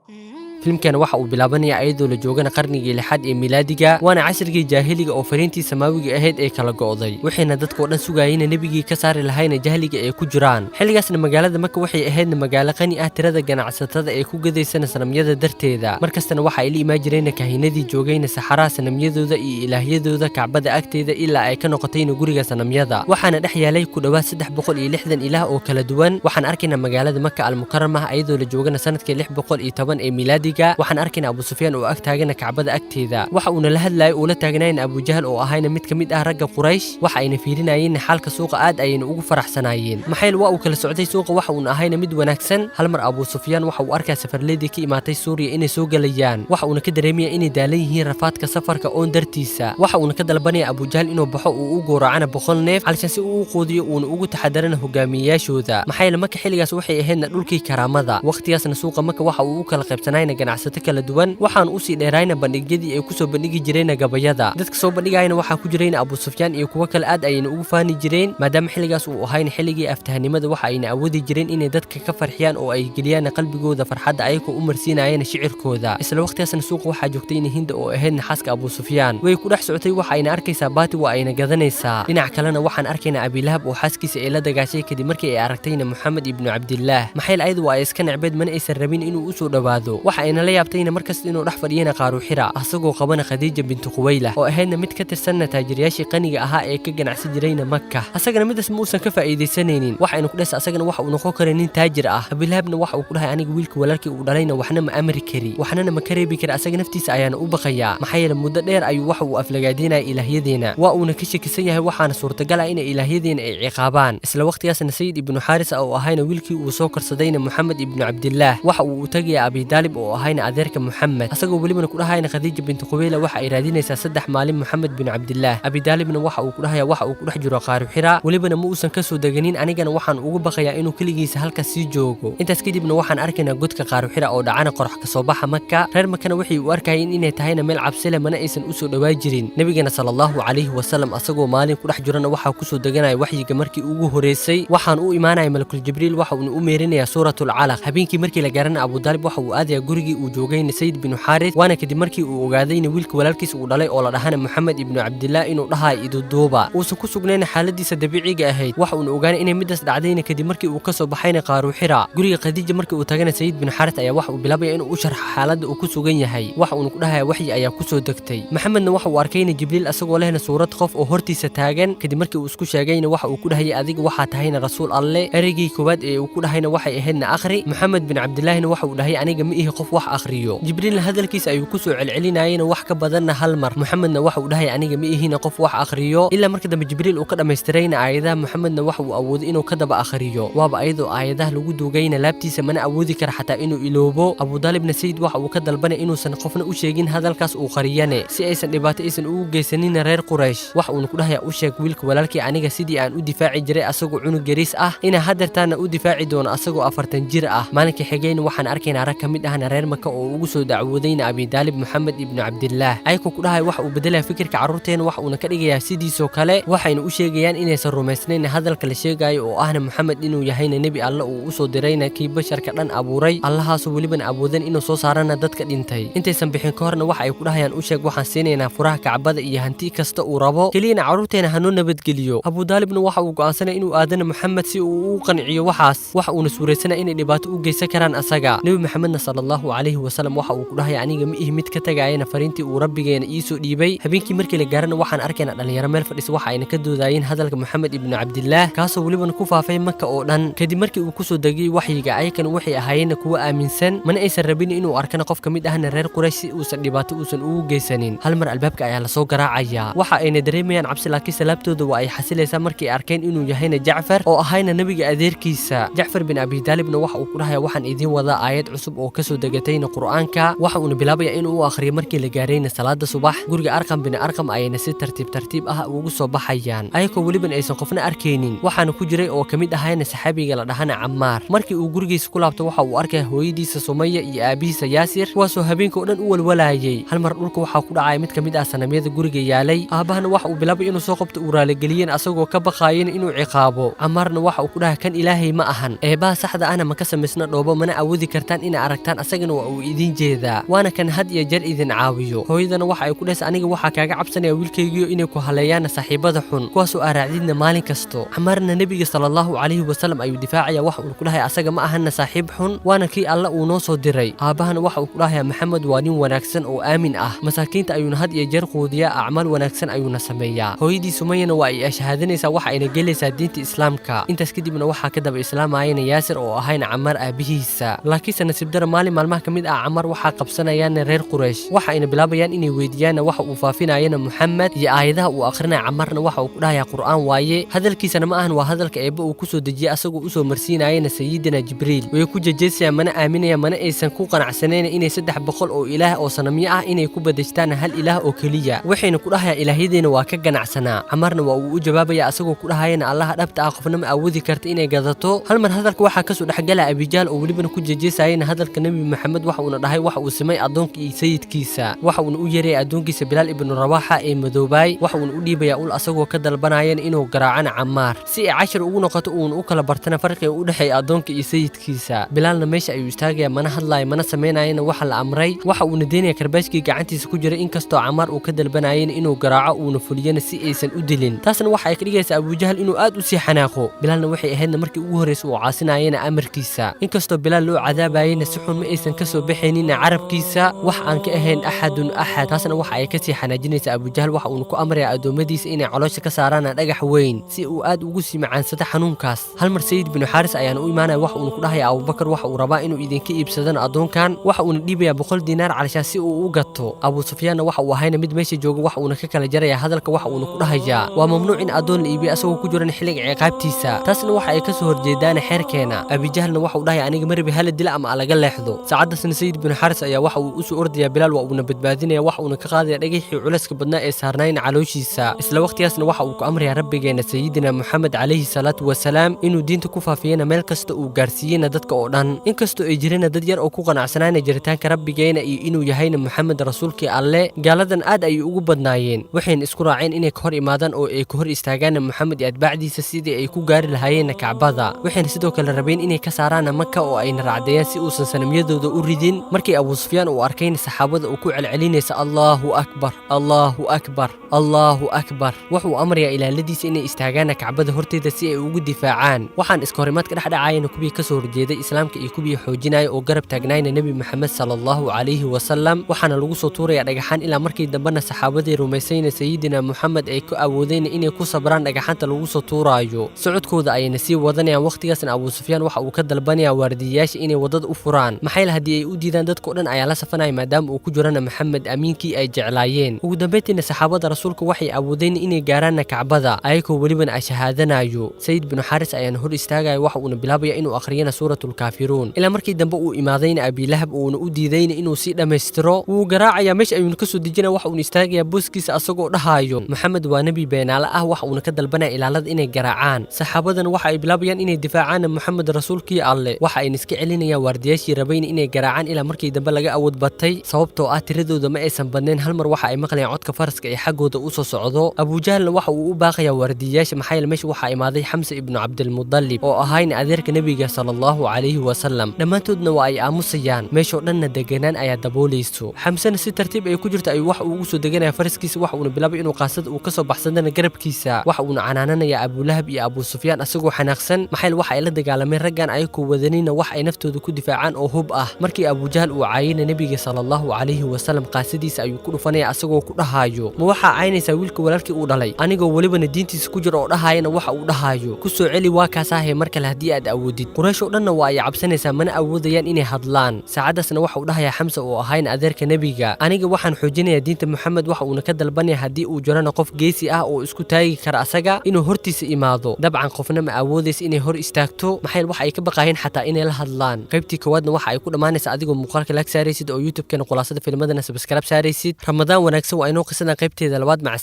Filimkan waxa uu bilaabanayaa iyadoo la joogana qarnigii lixaad ee milaadiga, waana casrigii jaahiliga oo fariintii samaawiga ahayd ee kala go'day, waxayna dadkoo dhan sugayeen nebigii ka saari lahayna jahliga ay ku jiraan. Xilligaasna magaalada Maka waxay ahaydna magaalo qani ah, tirada ganacsatada ee ku gadaysana sanamyada darteeda. Markastana waxa ay la imaan jireen kahinadii joogayna saxaraha sanamyadooda iyo ilaahyadooda Kacbada agteeda, ilaa ay ka noqotayna guriga sanamyada. Waxaana dhex yaalay ku dhowaad 360 ilaah oo kala duwan. Waxaan arkaynaa magaalada Maka Almukaramah iyadoo la joogana sanadkii 610 ee milaadiga. Waxaan arkaynaa Abu Sufyaan oo ag taagana Kacbada agteeda. Waxa uuna la hadlayay uu la taagnayn Abujahal oo ahayna mid ka mid ah ragga Quraysh. Waxa ayna fiirinayeen xaalka suuqa, aad ayayna ugu faraxsanaayeen, maxayl waa uu kala socday suuqa, waxa uuna ahayna mid wanaagsan. Hal mar Abu Sufyaan waxa uu arkaa safarleedii ka imaatay Suuriya inay soo gelayaan. Waxa uuna ka dareemaya inay daalan yihiin rafaadka safarka oon dartiisa. Waxa uuna ka dalbanaya Abujahal inuu baxo uu u gowracana 100 neef calshan si uu u quudiyo uuna ugu taxadarana hogaamiyeyaashooda, maxayl Maka xilligaas waxay ahaydna dhulkii karaamada. Waqtigaasna suuqa Maka waxa uu u kala qaybsanayna ganacsato kala duwan. Waxaan usii dheerayna bandhigyadii ay kusoo bandhigi jireen gabayada. Dadka soo bandhigayana waxaa ku jirayna Abu Sufyaan iyo kuwo kale. Aad ayayna ugu faani jireen, maadaama xilligaas uu ahayna xilligii aftahanimada. Waxa ayna awoodi jireen inay dadka ka farxiyaan oo ay geliyaan qalbigooda farxadda, ayagoo u marsiinayana shicirkooda. Isla waqtigaasna suuqa waxaa joogtayna Hinda oo ahaydna xaaska Abu Sufyaan. Way ku dhex socotay, waxa ayna arkaysaa baati, waa ayna gadanaysaa. Dhinac kalena waxaan arkaynaa Abilahab oo xaaskiisa ay la dagaashay kadib markii ay aragtayna Moxamed ibnu Cabdillaah, maxayl ayadu waa ay iska necbeed, mana aysan rabin inuu usoo dhowaado. Waxa ayna la yaabtayna markasta inuu dhex fadhiyana Qaaruxira, asagoo qabana Khadiija bintu Quwaylah oo ahaydna mid ka tirsanna taajiryaashii qaniga ahaa ee ka ganacsan jirayna Maka. Asagana midaas ma uusan ka faa'iidaysanaynin. Waxayna ku dhehaysa asagana waxa uu noqon kara nin taajir ah. Abilahabna waxa uu ku dhahay: "Aniga wiilka walaalkii uu dhalayna waxna ma amri kari, waxnana ma ka reebi kari, asaga naftiisa ayaana u baqayaa, maxaa yeele muddo dheer ayuu waxa uu aflagaadinaya ilaahyadeena, waa uuna ka shakisan yahay, waxaana suurtagal ah inay ilaahyadeena ay ciqaabaan." Isla waqtigaasna Sayid ibnu Xaaris oo ahayna wiilkii uu soo korsadayna Moxamed ibnu Cabdillaah waxa uu u tagaya Abidaalib oo ahayna adeerka Moxamed, asagoo welibana ku dhahayna Khadiija bintu Qubayla waxa ay raadinaysaa 3 maalin Moxamed bin Cabdillaah. Abidaalibna waxa uu ku dhahaya waxa uu ku dhex jiro Qaaruxira, welibana ma uusan kasoo deganin, anigana waxaan ugu baqayaa inuu keligiisa halkaas sii joogo. Intaas kadibna waxaan arkaynaa godka Qaaruxira oo dhacana qorax kasoo baxa Maka. Reer Makana waxay u arkayeen inay tahayna meel cabsi leh, mana aysan usoo dhowaa jirin. Nebigana sala Allahu calayhi wasalam asagoo maalin ku dhex jirana waxaa kusoo deganaya waxyiga markii ugu horeysay. Waxaan u imaanaya malakul Jibriil, waxa uuna u meerinayaa Suuratul Calaq. Habeenkii markii la gaarana, Abudaalib waxa uu aadayaa gurigii uu joogayna Sayid binu Xaaris, waana kadib markii uu ogaadayna wiilka walaalkiisa uu dhalay oo la dhahana Moxamed ibnu Cabdillaah inuu dhahayo iduduuba uusan ku sugnayna xaaladiisa dabiiciga ahayd. Waxa uuna ogaanay inay midaas dhacdayna kadib markii uu kasoo baxayna Qaaruxira. Guriga Khadiija markii uu tagana, Sayid bin Xaaris ayaa waxa uu bilaabaya inuu u sharxo xaaladda uu ku sugan yahay. Waxa uuna ku dhahaya waxyi ayaa kusoo degtay. Maxamedna waxa uu arkayna Jibriil asagoo lehna suurad qof oo hortiisa taagan. Kadib markii uu isku sheegayna, waxa uu ku dhahayay: "Adiga waxaa tahayna rasuul Alle." Ereygii koowaad ee uu ku dhahayna waxay ahaydna "Akhri." Moxamed bin Cabdillaahina waxa uu dhahay: "Aniga ma ihi qof wax akhriyo." Jibriilna hadalkiisa ayuu kusoo celcelinayena wax ka badanna hal mar. Moxamedna waxa uu dhahay: "Aniga ma ihina qof wax akhriyo." Ilaa marka dambe Jibriil uu ka dhammaystirayna aayadaha. Moxamedna waxa uu awooday inuu ka daba akhriyo, waaba ayadoo aayadaha lagu duugayna laabtiisa, mana awoodi kara xataa inuu iloobo. Abudaalibna Sayid waxa uu ka dalbanay inuusan qofna u sheegin hadalkaas uu qariyane, si aysan dhibaato aysan ugu geysanina reer Quraysh. Waxa uuna ku dhahaya: "U sheeg wiilka walaalkii aniga sidii aan u difaaci jiray asagoo cunug yariis ah, inaa hadeertaana u difaaci doono asagoo 40 jir ah." Maalinka xigayna waxaan arkaynaa rag ka mid ahna reer Maka oo ugu soo dacwoodayna Abidaalib Moxamed ibnu Cabdillaah, ayagoo ku dhahay waxa uu bedelaya fikirka carruurteena, waxa uuna ka dhigayaa sidiisoo kale. Waxayna u sheegayaan inaysan rumaysnayn hadalka la sheegayo oo ahna Moxamed inuu yahayna nebi Alle uu usoo dirayna kii basharka dhan abuuray, Allahaasoo welibana awoodan inuu soo saarana dadka dhintay. Intaysan bixin ka horna waxa ay ku dhahayaan: "U sheeg waxaan siinaynaa furaha Kacbada iyo hanti kasta uu rabo, keliyana carruurteena hanoo nabadgeliyo." Abudaalibna waxa uu go'aansanay inuu aadana Moxamed si uu u qanciyo waxaas, waxa uuna suuraysanay inay dhibaato u geysan karaan asaga. Nebi Maxamedna sala Allahu calayhi wasalam waxa uu ku dhahaya: "Aniga ma ihi mid ka tagaayana fariintii uu Rabbigeena iisoo dhiibay." Habeenkii markii la gaarana, waxaan arkaynaa dhalinyaro meel fadhisa. Waxa ayna ka doodayeen hadalka Moxamed ibnu Cabdillaah, kaasoo welibana ku faafay Maka oo dhan kadib markii uu kusoo degay waxyiga. Ayakana waxay ahaayeenna kuwo aaminsan, mana aysan rabin inuu arkana qof ka mid ahna reer Quraysh si uusan dhibaato uusan ugu geysanin. Hal mar albaabka ayaa lasoo garaacayaa. Waxa ayna dareemayaan cabsi, laakiinse laabtooda waa ay xasilaysaa markii ay arkeen inuu yahayna Jacfar oo ahayna nebiga adeerkiisa. Jacfar bin Abidaalibna waxa uu ku dhahaya: "Waxaan idiin wadaa aayad cusub oo kasoo degatayna Qur'aanka." Waxa uuna bilaabaya inuu u akhriyo. Markii la gaarayna salaada subax, guriga Arqam bin Arqam ayayna si tartiib tartiib ah ugu soo baxayaan, ayagoo weliban aysan qofna arkaynin. Waxaana ku jiray oo ka mid ahayna saxaabiga la dhahana Camaar. Markii uu gurigiisa ku laabto, waxa uu arkaya hooyadiisa Sumaya iyo aabihiisa Yaasir, kuwaasoo habeenka oo dhan u walwalaayay. Hal mar dhulka waxaa ku dhacaya mid ka mid ah sanamyada guriga yaalay. Aabbahana waxa uu bilaabay inuu soo qabto uu raaligeliyeen, asagoo ka baqaayeen inuu ciqaabo. Camaarna waxa uu ku dhahay: "Kan ilaahay ma ahan, eebbaha saxda ahna ma ka samaysna dhoobo, mana awoodi kartaan inaa aragtaan." Asagana waa uu idin jeedaa, waana kan had iyo jeer idin caawiyo. Hooyadana waxa ay ku dhahaysa, aniga waxaa kaaga cabsanaya wiilkaygiyo inay ku haleeyaana saaxiibada xun, kuwaasoo aa raacdidna maalin kasto. Camaarna Nebiga sala Allahu calayhi wasalam ayuu difaacaya, waxa uu ku dhahay asaga ma ahana saaxiib xun, waana kii Alle uu noo soo diray. Aabbahana waxa uu ku dhahayaa, Maxamed waa nin wanaagsan oo aamin ah, masaakiinta ayuuna had iyo jeer quudiyaa, acmaal wanaagsan ayuuna sameeyaa. Hooyadii Sumayana waa ay shahaadanaysaa, waxa ayna gelaysaa diinta Islaamka. Intaas kadibna waxaa ka daba islaamayana Yaasir oo ahayna Camaar aabihiisa. Laakiinse nasiib dara, maalin maalmaha ka mid ah Camaar waxaa qabsanayaan reer Quraysh, waxa ayna bilaabayaan inay weydiiyaan waxa uu faafinayana Muxamed iyo aayadaha uu akhrinaya. Camaarna waxa uu ku dhahayaa, Qur'aan waaye, hadalkiisana ma ahan, waa hadalka Eebbe uu kusoo dejiyey asagoo usoo marsiinayana Sayidina Jibriil. Way ku jejeesayaan, mana aaminayaan, mana aysan ku qanacsanayna inay 300 oo ilaah oo sanamyo ah inay ku badashtaan hal ilaah oo keliya. Waxayna ku dhahayaan, ilaahyadeena waa ka ganacsanaa. Camaarna waa uu u jawaabaya asagoo ku dhahayana, Allaha dhabta ah qofna ma awoodi karta inay gadato. Hal mar hadalka waxaa kasoo dhexgala Abijaal oo welibana ku jejeesayana hadalka Nebi Maxamed. Waxa uuna dhahay waxa uu samay addoonka iyo sayidkiisa. Waxa uuna u yeeraya addoonkiisa Bilaal ibnu Rawaxa ee madoobaay, waxa uuna u dhiibaya ul asagoo ka dalbanayana inuu garaacana Camaar si ay cashar ugu noqoto, uuna u kala bartana farqiga u dhexeeya addoonka iyo sayidkiisa. Bilaalna meesha ayuu istaagaya, mana hadlaayo, mana samaynayana waxa la amray. Waxa uuna deynaya karbaashkii gacantiisa ku jiray, inkastoo Camaar uu ka dalbanayana inuu garaaco uuna fuliyana si aysan u dilin. Taasna waxa ay ka dhigaysaa Abujahal inuu aad u sii xanaaqo. Bilaalna waxay ahaydna markii ugu horreysay uu caasinayana amarkiisa. Inkastoo Bilaal loo cadaabayena, si xun ma aysan kasoo baxaynina carabkiisa wax aan ka ahayn axadun axad. Taasna waxa ay kasii xanaajinaysaa Abujahal. Waxa uuna ku amraya addoommadiisa inay caloosha ka saaraan dhagax weyn si uu aad ugu sii macaansado xanuunkaas. Hal mar Sayid binu Xaaris ayaana u imaanaya, waxa uuna ku dhahaya, Abubakar waxa uu rabaa inuu idinka iibsadano addoonkan, waxa uuna dhiibaya 100 diinaar calashaan si uu u gato. Abu Sufyaanna waxa uu ahayna mid meesha jooga, waxa uuna ka kala jaraya hadalka, waxa uuna ku dhahayaa, waa mamnuuc in addoon la iibiyo asagoo ku jiran xilliga ciqaabtiisa, taasna waxa ay kasoo horjeedaan xeerkeena. Abijahlna waxa uu dhahaya, aniga marabi, hala dila ama alaga leexdo. Saacaddaasna Sayid binu Xaaris ayaa waxa uu usoo ordaya Bilaal, waa uuna badbaadinaya, waxa uuna ka qaadaya dhagaxii culayska badnaa ee saarnayna calooshiisa. Isla waqtigaasna waxa uu ku amraya rabbigeena Sayidina Moxamed calayhi salaatu wasalaam inuu diinta ku faafiyena meel kasta uu gaarsiiyena dadka oo dhan, inkastoo ay jirina dad yar oo ku qanacsanaana jiritaanka rabbigeena iyo inuu yahayna Moxamed rasuulkii Alle. Gaaladan aad ayay ugu badnaayeen, waxayna isku raaceen inay ka hor imaadaan oo ay ka hor istaagaan Moxamed iyo atbaacdiisa sidii ay ku gaari lahaayeenna Kacbada. Waxayna sidoo kale rabeen inay ka saaraan Maka oo ayna raacdeeyaan si uusan sanamyadooda u ridin. Markii Abu Sufyaan uu arkayna saxaabada uu ku celcelinaysa Allahu akbar, Allahu akbar, Allahu akbar, wuxuu amrayaa ilaaladiisa inay istaagaana Kacbada horteeda si ay ugu difaacaan. Waxaan iska horimaad ka dhex dhacayana kuwii kasoo horjeeday Islaamka iyo kuwii xoojinaya oo garab taagnaayna Nebi Moxamed sala Allahu calayhi wasalam. Waxaana lagu soo tuuraya dhagaxaan, ilaa markii dambena saxaabadii rumaysayna Sayidina Moxamed ay ku awoodeen inay ku sabraan dhagaxaanta lagu soo tuuraayo. Socodkooda ayayna sii wadanayaan. Waqtigaasna Abu Sufyaan waxa uu ka dalbanayaa waardiyayaasha inay waddada u furaan, maxayla haddii ay u diidaan dadkao dhan ayaa la safanaya, maadaama uu ku jirana Maxamed amiinkii ay jeclaayeen. Ugu dambeyntiina saxaabada rasuulka waxay awoodeen inay gaaraanna Kacbada ayagoo welibana ay shahaadanayo. Sayid binu Xaaris ayaana hor istaagaya, waxa uuna bilaabaya inuu akhriyana Suuratulkaafiruun, ilaa markii dambe uu imaadayna Abilahab uuna u diidayna inuu sii dhammaystiro. Wuu garaacayaa, meesha ayuuna kasoo dejinaya, waxa uuna istaagayaa booskiisa asagoo dhahaayo, Maxamed waa nebi beenaale ah. Waxa uuna ka dalbanaya ilaalada inay garaacaan. Saxaabadan waxa ay bilaabayaan inay difaacaan Moxamed rasuulkii Alle, waxa ayna iska celinayaan waardiyaashii rabayna inay garaacaan, ilaa markii dambe laga awood batay, sababtoo ah tiradooda ma aysan badnayn. Hal mar waxa ay maqlayaan codka faraska ee xaggooda usoo socdo. Abujahlna waxa uu u baaqayaa waardiyayaasha, maxaa yeele meesha waxaa imaaday Xamse ibnu Cabdilmudalib oo ahayna adeerka nebiga sala Allahu calayhi wasalam. Dhammaantoodna waa ay aamusayaan, meeshoo dhanna deganaan ayaa daboolayso. Xamsena si tartiib ay ku jirto ayuu waxa uu ugu soo deganaya faraskiisa, waxa uuna bilaabay inuu qaasada uu kasoo baxsadana garabkiisa. Waxa uuna canaananaya Abulahab iyo Abu Sufyaan asagoo xanaaqsan, maxaa yeele waxa ay la dagaalameen raggan ayakoo wadanina wax ay naftooda ku difaacaan oo hub ah. Markii Abujahl uu caayina nebiga sala Allahu calayhi wasalam, qaasadiisa ayuu ku dhufanaya asagoo ku dhahaayo, ma waxaa caynaysaa wiilka walaalkii uu dhalay, anigoo welibana diintiisa ku jira oo dhahaayana waxa uu dhahaayo? Ku soo celi, waa kaasaahe mar kale haddii aad awoodid. Quraysh oo dhanna waa ay cabsanaysaa, mana awoodayaan inay hadlaan. Saacaddaasna waxa uu dhahayaa Xamsa oo ahayna adeerka nebiga, aniga waxaan xoojinayaa diinta Moxamed. Waxa uuna ka dalbanaya haddii uu jirana qof geesi ah oo isku taagi kara asaga inuu hortiisa imaado. Dabcan qofna ma awoodaysa inay hor istaagto, maxay waxa ay ka baqaayeen xataa inay la hadlaan. Qaybtii koowaadna waxa ay ku dhammaanaysaa adigoo muuqaalka like saaraysid oo YouTube-keena Khulaasada Filmadana subscribe saaraysid. Ramadaan wanaagsan. Waa inoo qisadan qaybteeda labaad. Maca.